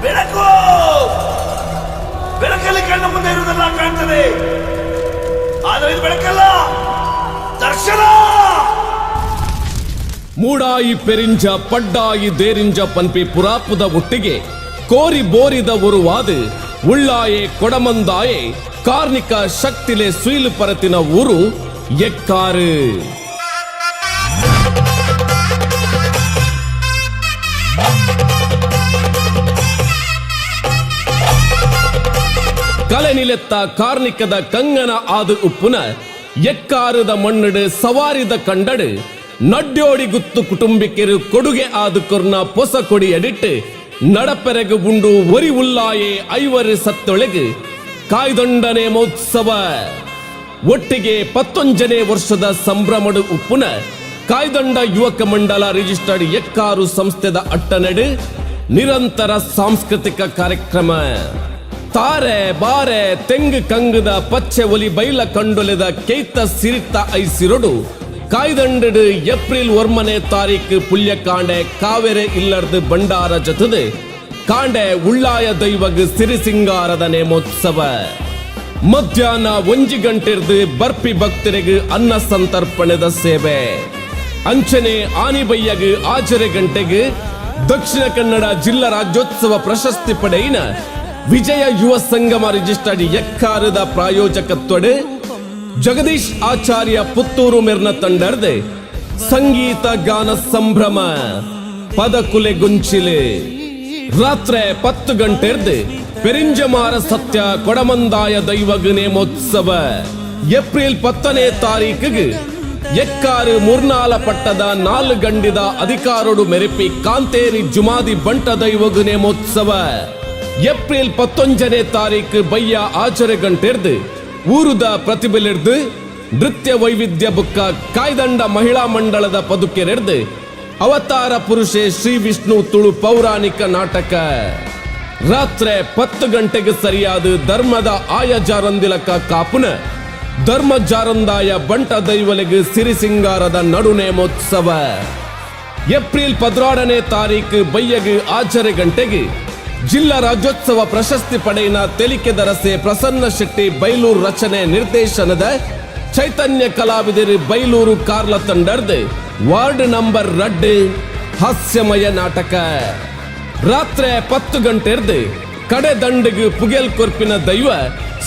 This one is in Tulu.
ಬೆಳಕು. ಬೆಳಕಲ್ಲಿ ಕಣ್ಣ ಮುಂದೆ ಇರುವುದೆಲ್ಲ ಕಾಣ್ತದೆ. ಆದರೆ ಇದು ಬೆಳಕಲ್ಲ, ದರ್ಶನ. ಮೂಡಾಯಿ ಪೆರಿಂಜ ಪಡ್ಡಾಯಿ ದೇರಿಂಜ ಪನ್ಪಿ ಪುರಾಪುದ ಒಟ್ಟಿಗೆ ಕೋರಿ ಬೋರಿದ ಒರುವಾದು ಉಳ್ಳಾಯೆ ಕೊಡಮಂದಾಯೆ ಕಾರ್ನಿಕ ಶಕ್ತಿಲೆ ಸುಯಿಲು ಪರತಿನ ಊರು ಎಕ್ಕಾರು. ಕಲೆನಿಲೆತ್ತ ಕಾರ್ನಿಕದ ಕಂಗನ ಆದು ಉಪ್ಪುನ ಎಕ್ಕಾರದ ಮಣ್ಣಡು ಸವಾರಿದ ಕಂಡಡು ನಡ್ಯೋಡಿ ಗುತ್ತು ಕುಟುಂಬಿಕೆರು ಕೊಡುಗೆ ಆದು ಕೊರ್ನ ಪೊಸ ಕೊಡಿ ಅಡಿಟ್ಟು ನಡಪೆರೆಗು ಉಂಡು ಒರಿ ಉಲ್ಲಾಯೆ ಐವರು ಸತ್ತೊಳಗು ಕಾಯ್ದೊಂಡನೆ ಮಹೋತ್ಸವ. ಒಟ್ಟಿಗೆ ಪತ್ತೊಂಜನೇ ವರ್ಷದ ಸಂಭ್ರಮಡು ಉಪ್ಪುನ ಕಾಯ್ದಂಡ ಯುವಕ ಮಂಡಲ ರಿಜಿಸ್ಟರ್ಡ್ ಎಕ್ಕಾರು ಸಂಸ್ಥೆದ ಅಟ್ಟನೆಡು ನಿರಂತರ ಸಾಂಸ್ಕೃತಿಕ ಕಾರ್ಯಕ್ರಮ. ತಾರೆ ಬಾರೆ ತೆಂಗು ಕಂಗುದ ಪಚ್ಚೆ ಒಲಿ ಬೈಲ ಕಂಡೊಲೆದ ಕೇಯ್ತ ಸಿರಿತ ಐಸಿರೊಡು ಕಾಯ್ದಂಡಡು ಏಪ್ರಿಲ್ 9ನೇ ತಾರೀಕು ಪುಲ್ಯಕಾಂಡೆ ಕಾವೇರೆ ಇಲ್ಲರ್ದು ಭಂಡಾರ ಜತದು ಕಾಂಡೆ ಉಳ್ಳಾಯ ದೈವಗ್ ಸಿರಿಸಿಂಗಾರದ ನೇಮೋತ್ಸವ. ಮಧ್ಯಾಹ್ನ 1 ಗಂಟೆರ್ದು ಬರ್ಪಿ ಭಕ್ತರಿಗೆ ಅನ್ನ ಸಂತರ್ಪಣೆದ ಸೇವೆ. ಅಂಚನೆ ಆನಿಬಯ್ಯಗ್ ಆಜರೆ ಗಂಟೆಗೆ ದಕ್ಷಿಣ ಕನ್ನಡ ಜಿಲ್ಲಾ ರಾಜ್ಯೋತ್ಸವ ಪ್ರಶಸ್ತಿ ಪಡೆಯಿನ ವಿಜಯ ಯುವ ಸಂಗಮ ರಿಜಿಸ್ಟರ್ಡ್ ಎಕ್ಕಾರದ ಪ್ರಾಯೋಜಕತ್ವಡು ಜಗದೀಶ್ ಆಚಾರ್ಯ ಪುತ್ತೂರು ಮೆರ್ನ ತಂಡರ್ದೆ ಸಂಗೀತ ಗಾನ ಸಂಭ್ರಮ ಪದಕುಲೆ ಗೊಂಚಿಲೆ. ರಾತ್ರಿ 10 ಗಂಟೆರ್ದು ಪೆರಿಂಜಮಾರ ಸತ್ಯ ಕೊಡಮಂದಾಯ ದೈವಗ್ ನೇಮೋತ್ಸವ. ಏಪ್ರಿಲ್ 10ನೇ ತಾರೀಕಿಗೆ ಎಕ್ಕಾರು ಮುರ್ನಾಲ ಪಟ್ಟದ 4 ಗಂಡಿದ ಅಧಿಕಾರೊಡು ಮೆರೆಪಿ ಕಾಂತೇರಿ ಜುಮಾದಿ ಬಂಟ ದೈವಗ್ ನೇಮೋತ್ಸವ. ಏಪ್ರಿಲ್ 19ನೇ ತಾರೀಕು ಬಯ್ಯ ಆಚರೆ ಗಂಟೆರ್ದು ಊರುದ ಪ್ರತಿಭೆಲಿರ್ದು ನೃತ್ಯ ವೈವಿಧ್ಯ ಬುಕ್ಕ ಕಾಯ್ದಂಡ ಮಹಿಳಾ ಮಂಡಳದ ಪದುಕೆರೆರ್ದು ಅವತಾರ ಪುರುಷೆ ಶ್ರೀ ವಿಷ್ಣು ತುಳು ಪೌರಾಣಿಕ ನಾಟಕ. ರಾತ್ರಿ 10 ಗಂಟೆಗೆ ಸರಿಯಾದ ಧರ್ಮದ ಆಯ ಜಾರಂದಿಲಕ ಕಾಪುನ ಧರ್ಮ ಜಾರಂದಾಯ ಬಂಟ ದೈವಲೆಗ್ ಸಿರಿಸಿಂಗಾರದ ನಡುನೇಮೋತ್ಸವ. ಏಪ್ರಿಲ್ 16ನೇ ತಾರೀಕು ಬಯ್ಯಗ್ ಆಚರೆ ಗಂಟೆಗೆ ಜಿಲ್ಲಾ ರಾಜ್ಯೋತ್ಸವ ಪ್ರಶಸ್ತಿ ಪಡೆಯಿನ ತೆಲಿಕೆದರಸೆ ಪ್ರಸನ್ನ ಶೆಟ್ಟಿ ಬೈಲೂರು ರಚನೆ ನಿರ್ದೇಶನದ ಚೈತನ್ಯ ಕಲಾವಿದರು ಬೈಲೂರು ಕಾರ್ಲ ತಂಡರ್ದು ವಾರ್ಡ್ ನಂಬರ್ 2 ಹಾಸ್ಯಮಯ ನಾಟಕ. ರಾತ್ರಿ 10 ಗಂಟೆರ್ದು ಕಡೆ ದಂಡಿಗೆ ಪುಗೆಲ್ ಕೊರ್ಪಿನ ದೈವ